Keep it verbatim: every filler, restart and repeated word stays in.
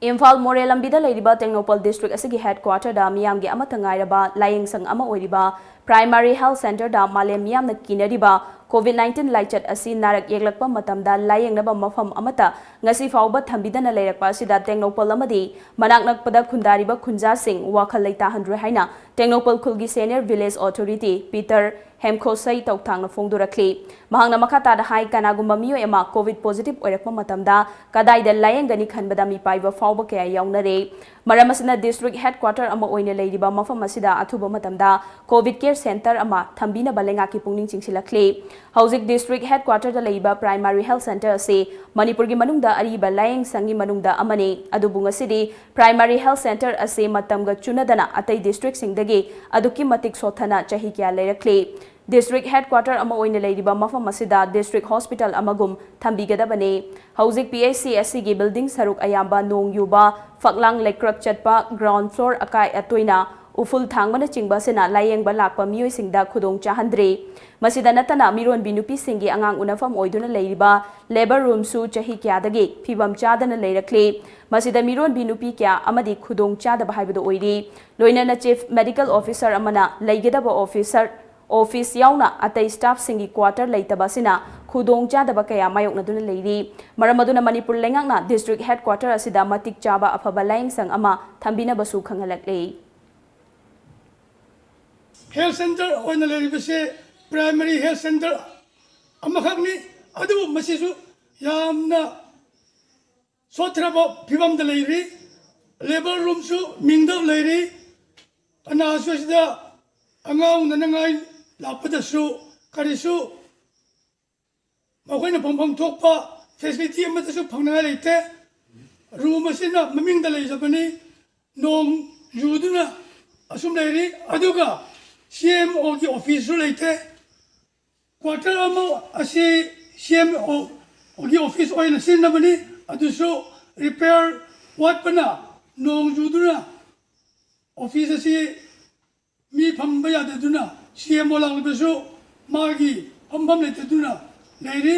ꯏꯝꯐꯥꯜ ꯃꯣꯔꯦ ꯂꯝꯕꯤꯗ ꯂꯩꯔꯤꯕ ꯇꯦꯡꯅꯧꯄꯜ ꯗꯤꯁꯇ꯭ꯔꯤꯛ ꯑꯁꯤꯒꯤ ꯍꯦꯗꯀ꯭ꯋꯥꯇꯔꯗ ꯃꯤꯌꯥꯝꯒꯤ ꯑꯃꯠꯇ ꯉꯥꯏꯔꯕ ꯂꯥꯏꯌꯦꯡꯁꯪ ꯑꯃ ꯑꯣꯏꯔꯤꯕ ꯄ꯭ꯔꯥꯏꯃꯥꯔꯤ ꯍꯦꯜꯊ ꯁꯦꯟꯇꯔꯗ ꯃꯥꯂꯦꯝ ꯃꯤꯌꯥꯝꯅ ꯀꯤꯅꯔꯤꯕ ꯀꯣꯚꯤꯗ ꯅꯥꯏꯟꯇꯤꯟ ꯂꯥꯏꯆꯠ ꯑꯁꯤ ꯅꯥꯔꯛ ꯌꯦꯛꯂꯛꯄ ꯃꯇꯝꯗ ꯂꯥꯏꯌꯦꯡꯅꯕ ꯃꯐꯝ ꯑꯃꯠꯇ ꯉꯁꯤ ꯐꯥꯎꯕ ꯊꯝꯕꯤꯗꯅ ꯂꯩꯔꯛꯄ ꯑꯁꯤꯗ ꯇꯦꯡꯅꯧꯄꯜ ꯑꯃꯗꯤ ꯃꯅꯥꯛ ꯅꯛꯄꯗ ꯈꯨꯟꯗꯥꯔꯤꯕ ꯈꯨꯟꯖꯥꯁꯤꯡ ꯋꯥꯈꯜ ꯂꯩꯇꯥꯍꯟꯗ꯭ꯔꯣꯏ ꯍꯥꯏꯅ ꯇꯦꯡꯅꯧꯄꯜ ꯈꯨꯜꯒꯤ senior village authority Peter Hemkhosei ꯇꯧꯊꯥꯡꯅ ꯐꯣꯡꯗꯣꯔꯛꯂꯤ꯫ ꯃꯍꯥꯛꯅ ꯃꯈꯥ ꯇꯥꯅ ꯍꯥꯏ, ꯀꯅꯥꯒꯨꯝꯕ ꯃꯤꯑꯣꯏ ꯑꯃ ꯀꯣꯚꯤꯗ ꯄꯣꯖꯤꯇꯤꯚ ꯑꯣꯏꯔꯛꯄ ꯃꯇꯝꯗ ꯀꯗꯥꯏꯗ ꯂꯥꯌꯦꯡꯒꯅꯤ ꯈꯟꯕꯗ ꯃꯤꯄꯥꯏꯕ ꯐꯥꯎꯕ ꯀꯌꯥ ꯌꯥꯎꯅꯔꯦ꯫ ꯃꯔꯝ ꯑꯁꯤꯅ ꯗꯤꯁꯇ꯭ꯔꯤꯛ ꯍꯦꯗꯀ꯭ꯋꯥꯇꯔ ꯑꯃ ꯑꯣꯏꯅ ꯂꯩꯔꯤꯕ ꯃꯐꯝ ꯑꯁꯤꯗ ꯑꯊꯨꯕ ꯃꯇꯝꯗ ꯀꯣꯚꯤꯗ ꯀꯦꯌꯔ ꯁꯦꯟꯇꯔ ꯑꯃ ꯊꯝꯕꯤꯅꯕ ꯂꯩꯉꯥꯛꯀꯤ ꯄꯨꯛꯅꯤꯡ ꯆꯤꯡꯁꯤꯜꯂꯛꯂꯤ꯫ ꯍꯧꯖꯤꯛ ꯗꯤꯁꯇ꯭ꯔꯤꯛ ꯍꯦꯗꯀ꯭ꯋꯥꯇꯔꯗ ꯂꯩꯔꯤꯕ ꯄ꯭ꯔꯥꯏꯃꯥꯔꯤ ꯍꯦꯜꯊ ꯁꯦꯟꯇꯔ ꯑꯁꯤ ꯃꯅꯤꯄꯨꯔꯒꯤ ꯃꯅꯨꯡꯗ ꯑꯔꯤꯕ ꯂꯥꯌꯦꯡꯁꯪꯒꯤ ꯃꯅꯨꯡꯗ ꯑꯃꯅꯤ꯫ ꯑꯗꯨꯕꯨ ꯉꯁꯤꯗꯤ ꯄ꯭ꯔꯥꯏꯃꯥꯔꯤ ꯍꯦꯜꯊ ꯁꯦꯟꯇꯔ ꯑꯁꯤ ꯃꯇꯝꯒ ꯆꯨꯅꯗꯅ ꯑꯇꯩ ꯗꯤꯁꯇ꯭ꯔꯤꯛꯁꯤꯡꯗꯒꯤ ꯑꯗꯨꯛꯀꯤ ꯃꯇꯤꯛ ꯁꯣꯠꯊꯅ ꯆꯍꯤ ꯀꯌꯥ ꯂꯩꯔꯛꯂꯤ꯫ ꯗꯤꯁꯇ꯭ꯔꯤꯛ ꯍꯦꯗꯀ꯭ꯋꯥꯇꯔ ꯑꯃ ꯑꯣꯏꯅ ꯂꯩꯔꯤꯕ ꯃꯐꯝ ꯑꯁꯤꯗ ꯗꯤꯁꯇ꯭ꯔꯤꯛ ꯍꯣꯁꯄꯤꯇꯥꯜ ꯑꯃꯒꯨꯝ ꯊꯝꯕꯤꯒꯗꯕꯅꯤ꯫ ꯍꯧꯖꯤꯛ ꯄꯤ ꯑꯩꯆ ꯁꯤ ꯑꯁꯤꯒꯤ ꯕꯤꯜꯗꯤꯡ ꯁꯔꯨꯛ ꯑꯌꯥꯝꯕ ꯅꯣꯡ ꯌꯨꯕ, ꯐꯛꯂꯥꯡ ꯂꯩꯀ꯭ꯔꯛ ꯆꯠꯄ, ꯒ꯭ꯔꯥꯎꯟ ꯐ꯭ꯂꯣꯔ ꯑꯀꯥꯏ ꯑꯇꯣꯏꯅ, ꯎꯐꯨꯜ ꯊꯥꯡꯕꯅꯆꯤꯡꯕ ꯑꯁꯤꯅ ꯂꯥꯌꯦꯡꯕ ꯂꯥꯛꯄ ꯃꯤꯑꯣꯏꯁꯤꯡꯗ ꯈꯨꯗꯣꯡ ꯆꯥꯍꯟꯗ꯭ꯔꯤ꯫ ꯃꯁꯤꯗ ꯅꯠꯇꯅ ꯃꯤꯔꯣꯟꯕꯤ ꯅꯨꯄꯤꯁꯤꯡꯒꯤ ꯑꯉꯥꯡ ꯎꯅꯐꯝ ꯑꯣꯏꯗꯨꯅ ꯂꯩꯔꯤꯕ ꯂꯦꯕꯔ ꯔꯨꯝꯁꯨ ꯆꯍꯤ ꯀꯌꯥꯗꯒꯤ ꯐꯤꯕꯝ ꯆꯥꯗꯅ ꯂꯩꯔꯛꯂꯤ꯫ ꯃꯁꯤꯗ ꯃꯤꯔꯣꯟꯕꯤ ꯅꯨꯄꯤ ꯀꯌꯥ ꯑꯃꯗꯤ ꯈꯨꯗꯣꯡ ꯆꯥꯗꯕ ꯍꯥꯏꯕꯗꯨ ꯑꯣꯏꯔꯤ꯫ ꯂꯣꯏꯅꯅ ꯆꯤꯐ ꯃꯦꯗꯤꯀꯦꯜ ꯑꯣꯐꯤꯁꯔ ꯑꯃꯅ ꯂꯩꯒꯗꯕ ꯑꯣꯐꯤꯁꯔ, ꯑꯣꯐꯤꯁ ꯌꯥꯎꯅ ꯑꯇꯩ ꯁ꯭ꯇꯥꯐꯁꯤꯡꯒꯤ ꯀ꯭ꯋꯥꯇꯔ ꯂꯩꯇꯕ ꯑꯁꯤꯅ ꯈꯨꯗꯣꯡ ꯆꯥꯗꯕ ꯀꯌꯥ ꯃꯥꯌꯣꯛꯅꯗꯨꯅ ꯂꯩꯔꯤ꯫ ꯃꯔꯝ ꯑꯗꯨꯅ ꯃꯅꯤꯄꯨꯔ ꯂꯩꯉꯥꯛꯅ ꯗꯤꯁꯇ꯭ꯔꯤꯛ ꯍꯦꯗꯀ꯭ꯋꯥꯇꯔ ꯑꯁꯤꯗ ꯃꯇꯤꯛ ꯆꯥꯕ ꯑꯐꯕ ꯂꯥꯌꯦꯡꯁꯪ ꯑꯃ ꯊꯝꯕꯤꯅꯕꯁꯨ ꯈꯪꯍꯜꯂꯛꯂꯤ꯫ ꯍꯦꯜꯊ ꯁꯦꯟꯇꯔ ꯑꯣꯏꯅ ꯂꯩꯔꯤꯕꯁꯦ ꯄ꯭ꯔꯥꯏꯃꯥꯔꯤ ꯍꯦꯜꯊ ꯁꯦꯟꯇꯔ ꯑꯃꯈꯛꯅꯤ꯫ ꯑꯗꯨꯕꯨ ꯃꯁꯤꯁꯨ ꯌꯥꯝꯅ ꯁꯣꯠꯊꯔꯕ ꯐꯤꯕꯝꯗ ꯂꯩꯔꯤ꯫ ꯂꯦꯕꯔ ꯔꯨꯝꯁꯨ ꯃꯤꯡꯗ ꯂꯩꯔꯤ꯫ ꯑꯅꯥꯁꯨ ꯑꯁꯤꯗ ꯑꯉꯥꯡ ꯎꯅꯅꯉꯥꯏ ꯂꯥꯛꯄꯗꯁꯨ ꯀꯔꯤꯁꯨ ꯃꯈꯣꯏꯅ ꯐꯪꯐꯝ ꯊꯣꯛꯄ ꯐꯦꯁꯤꯂꯤꯇꯤ ꯑꯃꯠꯇꯁꯨ ꯐꯪꯅꯉꯥꯏ ꯂꯩꯇꯦ꯫ ꯔꯨꯝ ꯑꯁꯤꯅ ꯃꯃꯤꯡꯗ ꯂꯩꯖꯕꯅꯤ, ꯅꯣꯡ ꯌꯨꯗꯨꯅ ꯑꯁꯨꯝ ꯂꯩꯔꯤ꯫ ꯑꯗꯨꯒ ꯁꯤ ꯑꯦꯝ ꯑꯣꯒꯤ ꯑꯣꯐꯤꯁꯁꯨ ꯂꯩꯇꯦ꯫ ꯀ꯭ꯋꯥꯇꯔ ꯑꯃ ꯑꯁꯤ ꯁꯤ ꯑꯦꯝ ꯑꯣꯒꯤ ꯑꯣꯐꯤꯁ ꯑꯣꯏꯅ ꯁꯤꯖꯤꯟꯅꯕꯅꯤ, ꯑꯗꯨꯁꯨ ꯔꯤꯄꯦꯌꯔ ꯋꯥꯠꯄꯅ ꯅꯣꯡ ꯌꯨꯗꯨꯅ ꯑꯣꯐꯤꯁ ꯑꯁꯤ ꯃꯤ ꯐꯝꯕ ꯌꯥꯗꯗꯨꯅ ꯁꯤ ꯑꯦꯝ ꯑꯣ ꯂꯥꯛꯂꯕꯁꯨ ꯃꯥꯒꯤ ꯐꯝꯐꯝ ꯂꯩꯇꯗꯨꯅ ꯂꯩꯔꯤ꯫